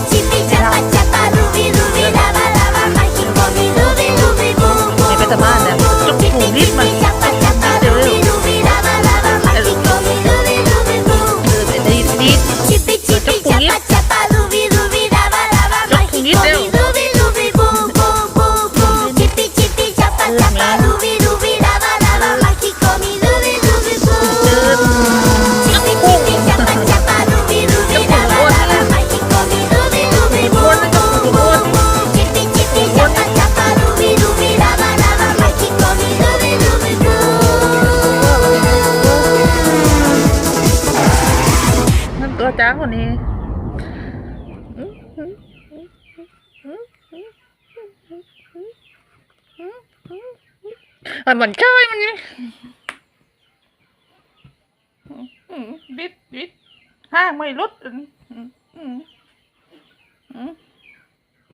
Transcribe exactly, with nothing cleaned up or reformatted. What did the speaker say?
Chipi chapa chapa, rubi rubi, laba laba, makiko mi, rubi rubi, bu bu. May patamaan na. Tuk, pungit man. Chipi chapa chapa, rubi rubi, laba laba, makiko mi, rubi rubi, bu bu. Chipi chipi chapa chapa, rubi rubi, laba laba, makiko mi, rubi rubi, bu bu bu bu. Chipi chipi chapa chapa, rubi rubi, laba laba, makiko mi, rubi rubi, bu. Chipi chipi chapa chapa, rubi rubi, laba laba, makiko mi, rubi rubi, bu bu bu bu. Chipi chipi chapa chapa, rubi rubi, laba laba, makiko mi, rubi rubi, bu. นั่นตัวจ้าคนนี้ มันมันใช่มันนี่ อืมอืมบิดบิดห้างไม่หลุด อืมอืมอืมอืม